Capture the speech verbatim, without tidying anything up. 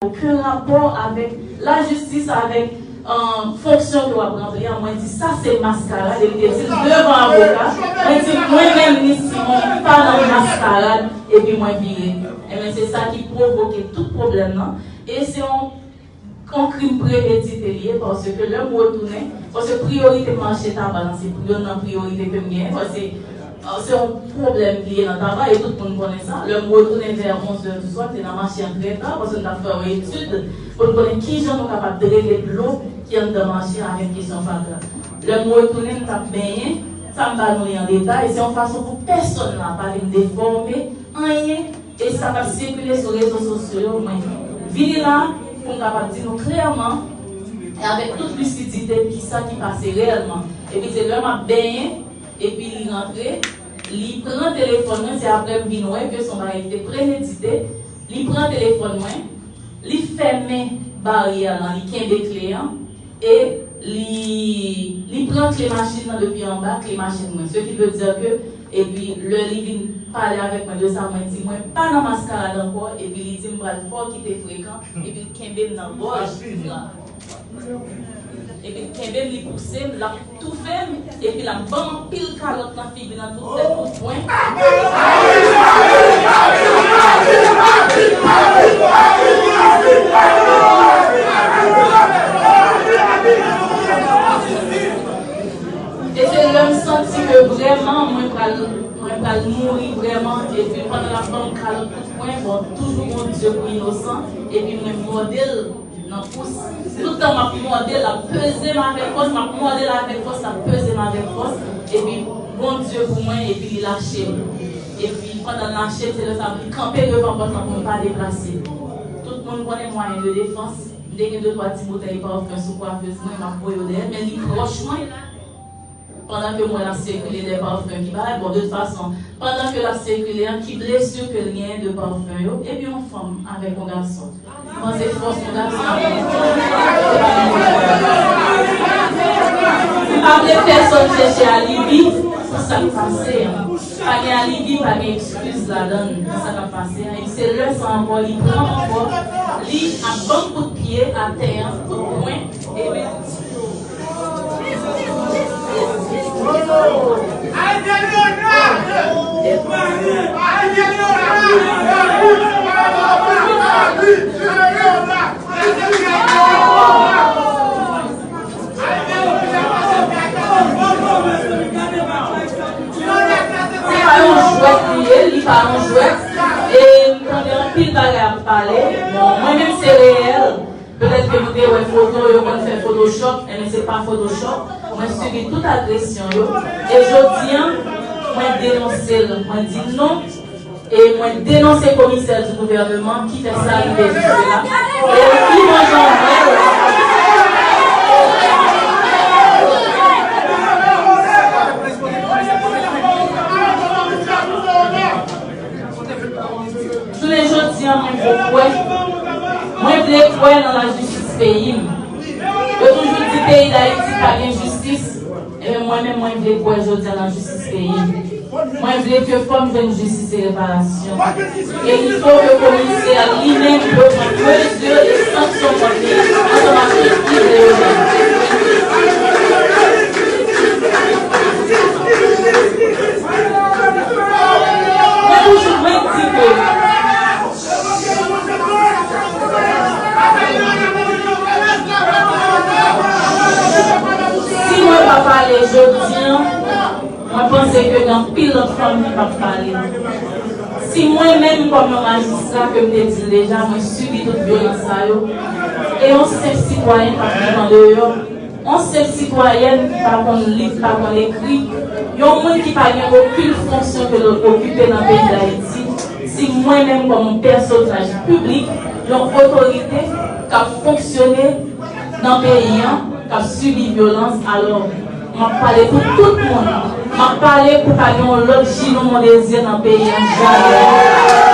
okenn rapò avèk lajistis, avèk, euh, fonksyon ke w ap ranpli an. Mwen di, sa se maskarad, e m te di l devan avoka, mwen di, mwen menm, Ni Simon, m pa nan maskarad, epi mwen vire. Ebyen, se sa ki pwovoke tout pwoblèm nan. E se yon, yon krim premedite li ye, paske lè m retounen, paske priyorite m mache Taba lan, se youn nan priyorite ke m genyen, paske, euh, se yon pwoblèm ki ye nan Taba, e tout moun konnen sa. Lè m retounen vè onz è di swa, m te nan mache an trè ta, paske m t ap fè yon etid pou n konnen kijan nou kapab drene dlo ki anndan mache avèk kesyon fatra. Lè m retounen, m t ap benyen, sa m ba nou li an detay, se yon fason pou pèsonn la pa vin defòme anyen, e sa k ap sikile sou rezo sosyo yo, mwen vini la pou m kapab di nou klèman e avèk tout lisidite kisa ki pase reyèlman. Epi se lè m ap benyen, epi li rantre, li pran telefòn mwen, se apre m vin wè ke se yon bagay ki te premedite, li pran telefòn mwen, li fèmen baryè lan, li kenbe kle an, e li, li pran kle machin nan depi anba kle machin mwen. Ce qui veut dire que, epi lè li vin pale avèk mwen de sa, mwen di, mwen pa nan maskarad ankò, epi li di m pral fè w kite frekan, epi l kenbe m nan gòj. Epi l kenbe m, li pouse m, l ap toufe m, epi l ap ban m anpil kalòt nan figi, nan tout tèt, tout pwen. E se lè m santi ke vrèman mwen pral, mwen pral mouri vrèman, epi pandan l ap ban m kalòt tout pwen, bon, toujou Bondye pou inosan, epi mwen mòde l nan pous. Tout tan m ap mòde l, l ap peze m avèk fòs, m ap mòde l avèk fòs, l ap peze m avèk fòs, epi Bondye pou mwen, epi li lache m. Epi pandan l lache m, se lè sa a li kanpe devan pòt lan pou m pa deplase. Tout moun konnen mwayen de defans, m te gen de twa ti boutèy pafen sou kwafez mwen, m ap voye yo dèyè, men li pwòch mwen. Pandan ke mwen ap sikile de pafen ki bagay, bon, de tout fason, pandan ke l ap sikile an, ki blesi ke l genyen de pafen yo, epi yon fanm avèk yon gason. Mwen se fòs yon gason. M pa vle pèsonn chèche alibi pou sa k pase an. Pa gen alibi, pa gen ekskiz ladan l pou sa k ap pase an. Epi se lè sa ankò, li pran ankò, li ap ban m kout pye atè an, kout pwen, epi Se pa yon jwèt li ye, li pa yon jwèt. E m tande anpil bagay ap pale. Bon, mwen menm se reyèl. Petèt ke nou te wè foto, yo konn fè Photoshop, enben se pa Photoshop. Mwen sibi tout agresyon yo. E jodi an, mwen denonse l, mwen di non. E mwen denonse komisè di gouvèneman ki fè sa rive jis la. E ki manje anmwèl. Jounen jodi an, mwen vle kwè, mwen vle kwè nan lajistis peyi m. Yo toujou di peyi Dayiti pa gen jistis. Ebyen, mwen menm, mwen vle kwè jodi a nan jistis peyi m. Mwen vle ke fò m jwenn jistis e reparasyon. E il fo ke komisè a li menm pran mezi e sanksyon kont li ansanm ak ekip li yo. Mwen toujou, mwen di ke si mwen pa pale jodi an, mwen panse ke gen anpil lòt fanm ki p ap pale. Si mwen menm kòm yon majistra, ke m te di l deja, mwen sibi tout vyolans sa yo, e yon senp sitwayen k ap viv andeyò, yon senp sitwayèn ki pa konn li, ki pa konn ekri, yon moun ki pa gen okenn fonksyon ke l okipe nan peyi Dayiti, si mwen menm kòm yon pèsonaj piblik, yon otorite k ap fonksyone nan peyi an, k ap sibi vyolans, alò, m ap pale pou tout moun. M ap pale pou pa gen yon lòt Ginon Mondésir nan peyi an jamè.